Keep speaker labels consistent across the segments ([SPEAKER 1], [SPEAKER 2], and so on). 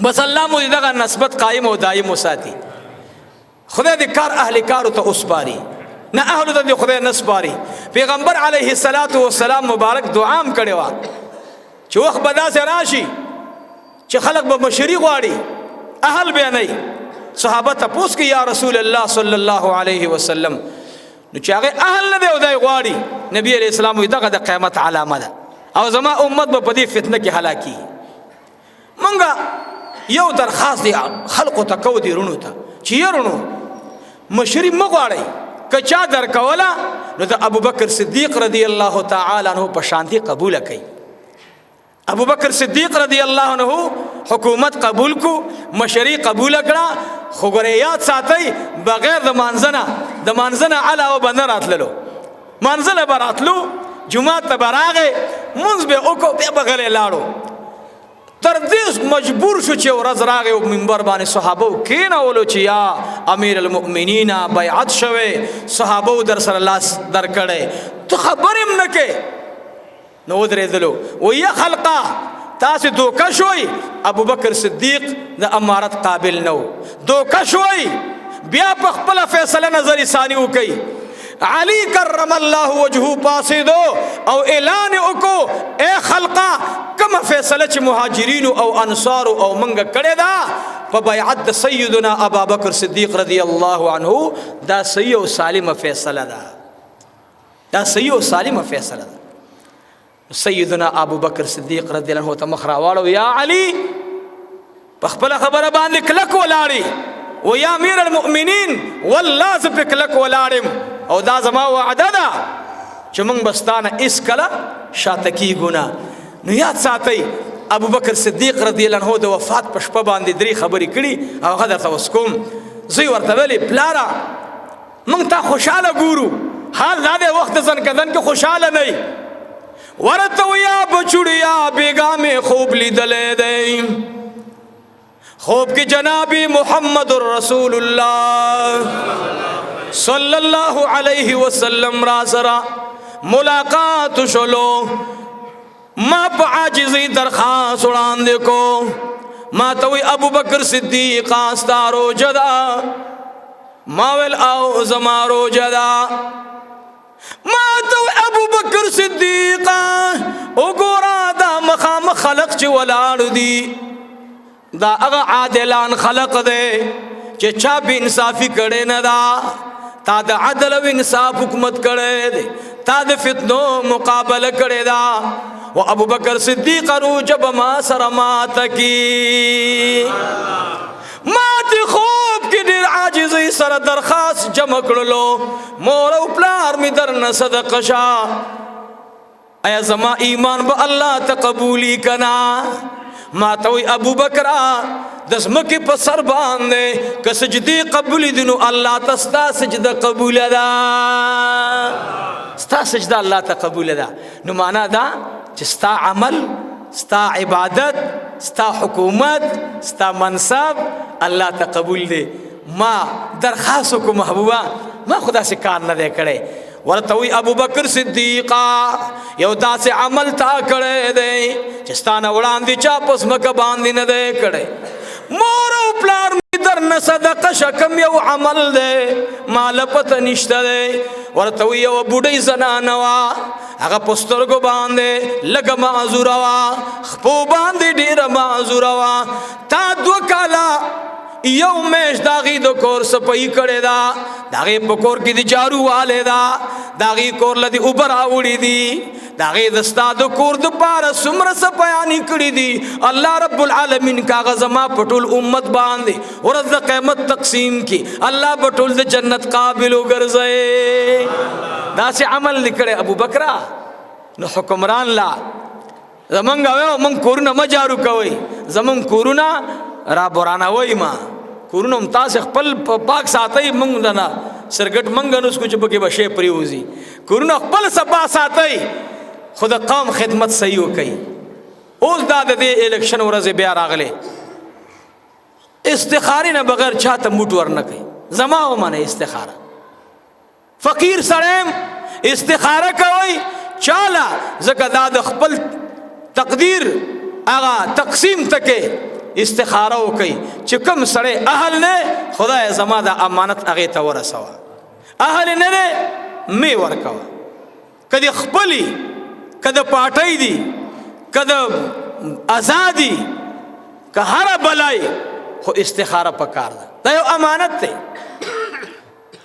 [SPEAKER 1] بس الله مو دغه نسبت قائم او دائم وساتي. خدای دې کار اهل کارو ته وسپاري، نه اهل ته دې خدای نه سپاري. پیغمبر علیه الصلاۃ والسلام مبارک دعا هم کړې وه چې وخت به داسې راشي چې خلک به مشري غواړي، اهل به نه. صحابه تپوس کوي یا رسول الله صلی الله علیه وسلم، نو چې هغه اهل نه دی او دی غواړي، نبی علیه السلام وایي دغه د قیامت علامه ده او زما امت به په دې فتنه کې هلاکي. مونږه یو درخواست دی خلقو ته کو دی رونو ته چې یرونو مشري مه غواړئ، که چا درکوله نو د ابوبکر صدیق رضی الله تعالی عنه په شانتي قبوله کوي. ابوبکر صدیق رضی الله عنه حکومت قبول کو، مشري قبول کړه، خو ګورې یاد ساتئ بغیر د مانځنه، د مانځنه علاوه به نه راتللو، مانځنه به راتلو، جومات ته به راغی، مونځ به وکړو، بیا به غلی لاړو. تر دې مجبور شو چې ورځ راغی او منبر باندې صحابه کېنولو چې یا امیر المؤمنین بیعت شوی، صحابه در سره لاس درکړی، ته خبرې هم نه کې. نو ودرېدلو ویا خلقه تاسو دوکه شوئ، ابوبکر صدیق د امارت قابل نه و، دوکه شوئ، بیا په خپله فیصله نظر ثاني وکئ. علی کرم الله وجهه پاسېدو او اعلان وکړو، ای خلقه کومه فیصله چې مهاجرینو او انصارو او منګه کړې ده په بیعت د سیدنا ابابکر صدیق رضی الله عنه، دا صحیح او سالمه فیصله ده، دا صحیح او سالمه فیصله ده. سیدنا ابو بکر صدیق رضی الله عنه ته مخ راواړو، یا علی په خپله خبره باندې کلک ولاړې، و یا امیر المؤمنین والله زه په کلک ولاړم او دا زما وعده ده چې موږ به ستا نه هېڅکله شاته کېږو نه. نو یاد ساتئ ابو بکر صدیق رضی الله عنه د وفات په شپه باندې درې خبرې کړي او هغه درته اوس کوم. زوی ورته ویلې پلاره موږ تا خوشحاله ګورو، حال دا دی وخت ځنکدن کې خوشحاله نه یې. ورته ویا بچوړیا بیګا مې خوب لیدلی دی، خوب کې جناب محمد رسول الله صلی الله علیه وسلم را سره ملاقات شلو، ما په عاجزۍ درخواست وړاندې کو، ما ته وی ابو بکر صدیق ستا روژه ده، ما ویل او زما روژه ده. ما ته وی ابو بکر صدیق وګوره دا مخامخ خلق چې ولاړ دي، دا هغه عادلان خلق دی چې چا بې انصافي کړې نه ده، تا د عدل او انصاف حکومت کړی دی، تا د فتنو مقابله کړې ده. و ابو بکر صدیق روژه به ما سره ماته کی، ما ته خوب کې ډېر عاجزۍ سره درخواست جمع کړلو، مور او پلار مې درنه صدقه شه، ایا زما ایمان به الله ته قبولي که نه؟ ما ته وایي ابو بکر د ځمکې په سر باندې که سجدې قبولې دي نو الله ته ستا سجده قبوله ده، ستا سجده الله ته قبوله ده. نو معنا دا چې ستا عمل، ستا عبادت، ستا حکومت، ستا منصب الله ته قبول دی. ما درخواست وکړو محبوبه ما خو داسې کار نه دی کړی. ورته وایي ابو بکر صدیقه یو داسې عمل تا کړی دی چې ستا نه وړاندې چا په ځمکه باندې نه دی کړی، مور او پلار مې درنه صدقه شه، کوم یو عمل دی ما له پته نشته دی. ورته وایي یوه بوډۍ زنانه وه، هغه په سترګو باندې لږه معذوره وه، خپو باندې ډېره معذوره وه، تا دوه کاله یو میاشت د هغې د کور صفایي کړې ده، د هغې په کور کې د جارو والی ده، د هغې کور له دې اوبه راوړي دي، د هغې د ستا د کور دپاره څومره صفایانې کړي دي. الله رب العالمین که هغه زما په ټول امت باندې ورځ د قیامت تقسیم کړي، الله به ټول د جنت قابل وګرځوي. داسې عمل دې کړی ابو بکره. نو حکمران لا زمونږ وایو مونږ کورونه مه جارو کوئ، زمونږ کورونه را برانوئ، ما کورونه هم تاسې خپل پاک ساتئ، مونږ د نه سرګټ مونږ نه څکو چې پکې به شی پرېوځي. کورونه خپل صفا ساتئ، خو د قوم خدمت صحیح وکئ. اوس دا د دې الیکشن ورځې بیا راغلې، استخارې نه بغیر چاته موټ ورنه کوي. زما ومنه استخاره، فقیر سړی استخاره کوئ چاله، ځکه دا د خپل تقدیر هغه تقسیم ته کې استخاره وکي چې کوم سړی اهل نه، خدای زما د امانت هغه ته ورسوه، اهل نه دی می ورکوه. کدی خپلی، کده پاټۍ دی، کده ازادي، که هر بلای، خو استخاره پکار ده. دا یو امانت دی،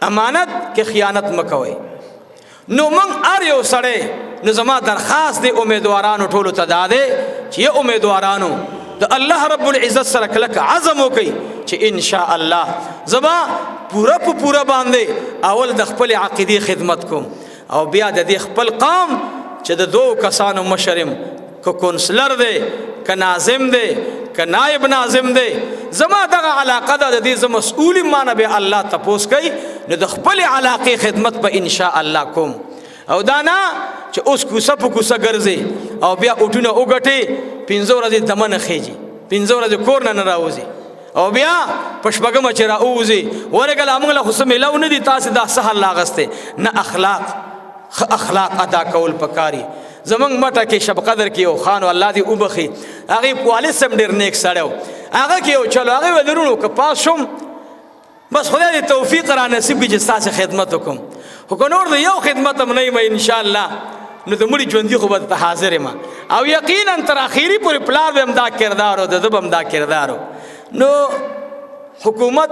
[SPEAKER 1] امانت کې خیانت مکوئ. نو موږ هر یو سړی، نو زما درخواست دی امیدوارانو ټولو ته دا دی چې یې امیدوارانو د الله رب العزت سره کلک عزم وکړئ چې ان شاء الله زما پوره په پوره باندې اول د خپل عقیدې خدمت کوم، او بیا د دې خپل قوم چې د دوو کسانو مشرم، که کونسلر دی، که ناظم دی، که نائب ناظم دی، زما دغه علاقه ده، د دې زه مسؤول یم، ما نه به الله تپوس کوي، نو د خپلې علاقې خدمت به ان شاء الله کوم. او دا نه چې اوس کوڅه په کوڅه ګرځي او بیا اوټونه وګټي، 5 ورځې دمه نه خېږي، 5 ورځې کور نه نه راوځي، او بیا په شپږمه چې راووځي ورګله موږ له خو څه میلاو نه دي، تاسې دا څه حل اخیستی نه. اخلاق، ښه اخلاق ادا کول پکاري. زمونږ مټه کې شب قدر کې یو خان، الله دې وبخښي، هغې والد صاحب ډېر نیک سړی و، هغه کې یو چلو، هغې ویل وروڼو که پاس شوم بس خدای دې توفیق را نصیب کړي چې ستاسې خدمت وکړم، خو که نور د یو خدمت هم نه یم انشاءالله نو د مړي ژوندي خو به درته حاضر یم. او یقینا تر اخري پورې پلار به هم دا کردار و، د ده به هم دا کردار و. نو حکومت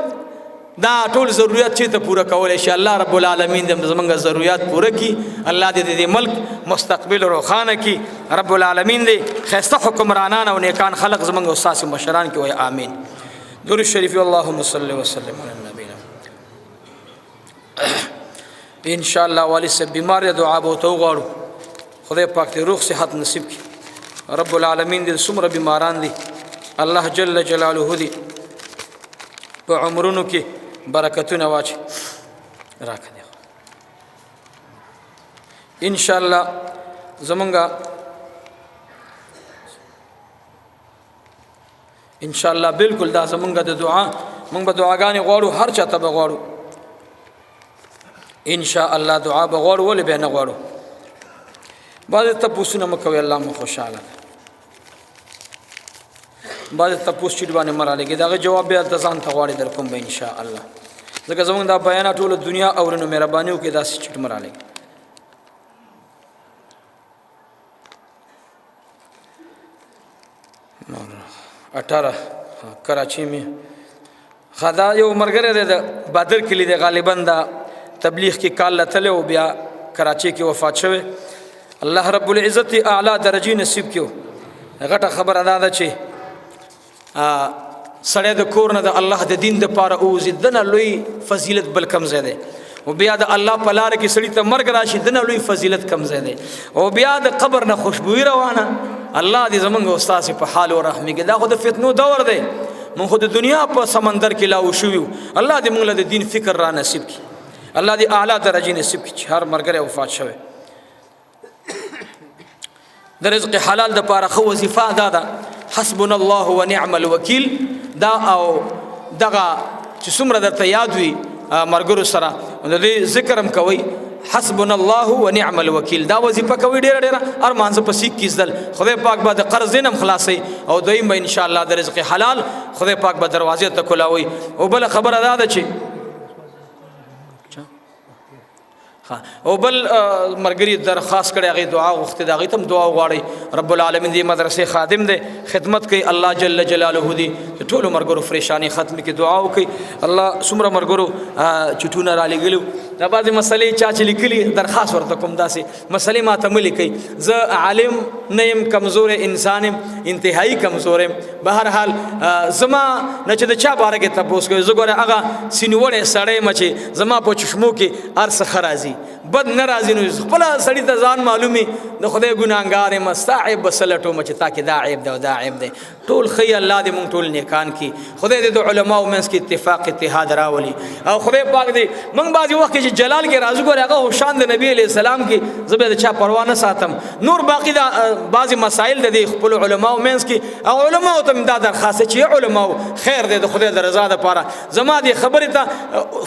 [SPEAKER 1] دا ټول ضرورت چې ته پوره کولی شي، الله رب العالمین دې زمونږ ضرورت پوره کړي، الله دې د دې ملک مستقبل روښانه کړي، رب العالمین دې ښایسته حکمرانان او نیکان خلق زمونږ او ستاسې مشران کړي. وایي آمین. درود شریف. اللهم صل وسلم علی النبی. ان شاء الله والد صاحب بیمار دی، دعا به ورته وغواړو، خدای پاک دې روغ صحت نصیب کړي. رب العالمین دې څومره بیماران دي الله جل جلاله دې په عمرونو کې برکتونه واچي. راکړه ان شاء الله زمونږه ان شاء الله بالکل دا زمونږ د دعا، مونږ به دعاګانې غواړو، هر چاته به غواړو ان شاء الله، دعا به غواړو، ولې به نه غواړو. بعضې تپوسونه مه کوئ، الله مو خوشحاله کړه. بعضې تپوس چیټ باندې مه رالېږئ، د هغه جواب بیا هلته ځان ته غواړي در کوم به ان شاء الله، ځکه زمونږ دا بیانه ټوله دنیا اوري، نو مهرباني وکړئ داسې چیټ مه رالېږئ. 18 کراچي می خدا یو مرګره دی، د بادر کلی دی، غالبا دا تبلیغ کې کال لتل او بیا کراچي کې وفات شوی. الله رب العزت اعلی درجه نصیب کیو. غټه خبره دا ده چې سړی د کور نه د الله د دین د پاره اوځي، دنه لوی فضیلت بل کم ځای دی. او بیا د الله په لار کې سړی ته مرګ راشي، دنه لوی فضیلت کم ځای دی. او بیا د قبر نه خوشبوئی روانه. الله دې زمونږ او ستاسې په حال ورحمېږي. دا خو د فتنو دور دی، مونږ خو د دنیا په سمندر کې لاهو شوي یو. الله دې مونږ له د دین فکر را نصیب کړي، الله دې اعلی درجې نصیب کړي چې هر ملګری وفات شوی. د رزق حلال د پاره ښه وظیفه دا ده، حسبنا الله ونعم الوکیل. دا او دغه چې څومره درته یاد وي مرګرو سره د دې ذکر هم کوئ، حسبنا الله ونعم الوکیل. دا وظیفه کوي ډیره ډیره هر مانځه په سیک کې ځل، خدای پاک به د قرض نه هم خلاصوي، او دویم به ان شاء الله د رزق حلال خدای پاک به دروازې ته کولاوي. او بله خبره دا ده چې او بل مرګري درخواست کړی، هغې دعا غوښتې ده، هغې ته هم دعا وغواړئ. رب العالمین دې مدرسې خادم دی، خدمت کوي، الله جل جلاله دې د ټولو مرګرو پریشاني ختم کړي. دعا وکړئ. الله څومره مرګرو چټونه رالیږلي وو، دا بعضې مسلې چا چې لیکلي درخواست ورته کوم، داسې مسلې ما ته مه لیکئ. زه عالم نه یم، کمزوری انسان یم، انتهایی کمزوری یم. بهرحال زما نه چې د چا باره کې تپوس کوي، زه ګوره هغه سینوړی سړی یم چې زما په چشمو کې هر څه ښه راځي، بد نه راځي. نو خپله سړي ته ځان معلومي، د خدای ګناهګار یم، ستا عیب به څه لټوم چې تا کې دا عیب دی او دا عیب دی. ټول ښه یې، الله دې مونږ ټول نیکان کړي. خدای دې د علماو منځ کې اتفاق اتحاد راولي. او خدای پاک دې مونږ بعضې وخت کې چې جلال کې راځو، ګورې هغه شان د نبی علیه السلام کې زه به د چا پروا نه ساتم. نور باقي دا بعضې مسایل د دې خپلو علماو منځ کې، او علماو ته مې دا درخواست چې علماو خیر دی د خدای د رضا دپاره، زما دې خبرې ته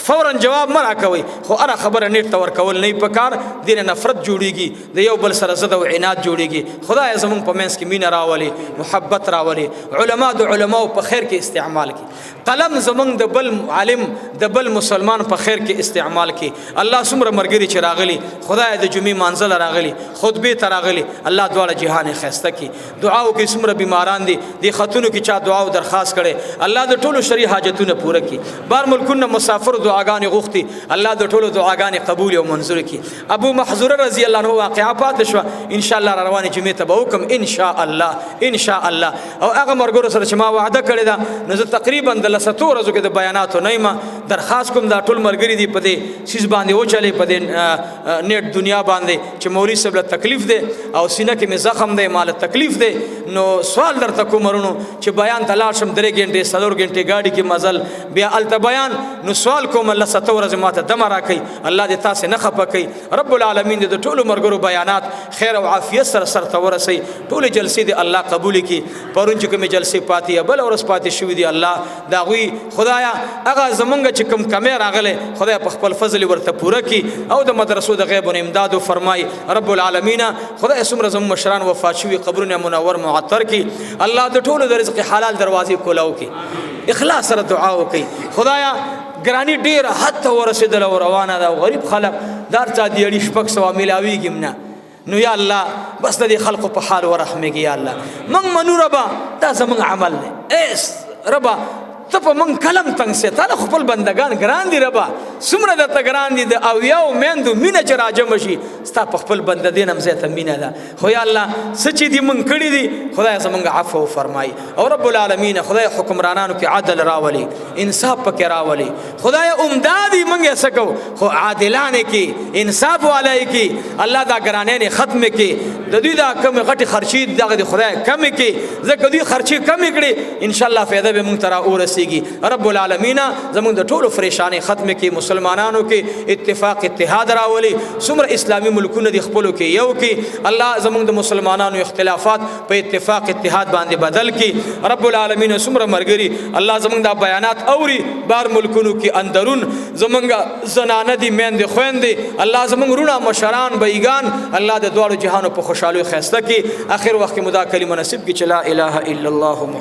[SPEAKER 1] فوراً جواب مه راکوئ، خو هره خبره نیټ ته ورکول نه پکار دین نفرت جوړیږي، د یو بل سره زده او عناد جوړیږي. خدای زمونږ په منځ کې مینه راولي، محبت راولي، علما د علماو په خیر کې استعمال کی، قلم زمونږ د بل عالم د بل مسلمان په خیر کې استعمال کی. الله څومره مرګري چې راغلي، خدای د جمعې منزل راغلي، خطبه ته راغلي، الله دواړه جهان خسته کی. دعاو کې څومره بیماران دي، د خاتونو کې چا دعا او درخواست کړي، الله د ټولو شری حاجتونه پوره کی. بار ملکونه مسافر دعاګانې غوښتي، الله د ټولو دعاګانې قبول او منظور کی. ابو محذوره رضی الله عنه واقعا پاتې شو، ان شاء الله روانې جمعې ته به وکم ان شاء الله، ان شاء الله. او هغه مرګرو سره چې ما وعده کړې ده، نو زه تقریبا د لساتو ورځو کې د بیاناتو نه یم، درخواست کوم دا ټول مرګري دي په دې سیز باندې وچلې، په دې نیټ دنیا باندې چې مولوی صاحب له تکلیف دی او سینه کې مې زخم دی، مال تکلیف دی، نو سوال درته کوم ورونو چې بیان ته لاړ شم، 3 غنټې 4 غنټې ګاډي کې مزل بیا الته بیان، نو سوال کوم الله ستو ورځې ماته دمه راکړي، الله دې تاسې نه خفه کوي. رب العالمین دې د ټولو مرګرو بیانات خیر او عافیت سره سرته ورسوي، ټولې جلسې دې الله قبول کړي. پرون چې کومې جلسې پاتې یا بله ورځ پاتې شوې دي، الله د هغوی خدایا هغه زمونږ چې کوم کمی راغلی، خدای په خپل فضل ورته پوره کړي او د مدرسو د غیب امداد وفرمایي. رب العالمین خدای څومره زموږ مشران وفات شوي، قبرونه منور معطر کړي، الله د ټولو د رزق حلال دروازې کولاو کړي، اخلاص سره دعا وکړي. خدایا ګرانی ډیره حد ته ورسېدله او روانه ده، او غریب خلک دار چا دی اړي 600 میلاویږي نه، نو یا الله بس د دې خلقو په حال ورحمېږي. یا الله موږ منو ربا، دا زموږ عمل دی. ایس ربا ته په موږ کلم تنګ سې، تا له خپل بندگان ګران دي ربا، څومره درته ګران دي، د اویاو میندو مینه چې راجمع شي ستا په خپل بنده دین هم زیاته مینه ده. خو یا الله څه چې دي موږ کړي دي، خدای زموږ عفو وفرمایي. او رب العالمین خدای حکمرانانو کې عدل راولي، انصاف پکې راولي. خدای امدادي موږ یې څه کوو، خو عادلانه کې انصاف والای کې الله دا ګرانۍ ختم کړي، د دوی دا کمې غټې خرچې دي دغه دې خدای کمې کړي، ځکه دوی خرچې کمې کړي ان شاء الله فایده به موږ ته را ورسېږي. رب العالمین زموږ د ټولو پریشانې ختم کړي، مسلمانانو کې اتفاق اتحاد راولي، څومره اسلامي ملکونه دي خپلو کې یو کړي، الله زموږ د مسلمانانو اختلافات په اتفاق اتحاد باندې بدل کړي. رب العالمین څومره مرګري الله زموږ دا بیانات اوري بار ملکونو کې اندرون، زموږ زنانه دي، میندې خویندې، الله زموږ وروڼه مشران بیګان، الله د دواړو جهانو په خوشحالۍ ښایسته کړي. اخر وخت کې مو دا کلمه نصیب کړي چې لا اله الا الله محمد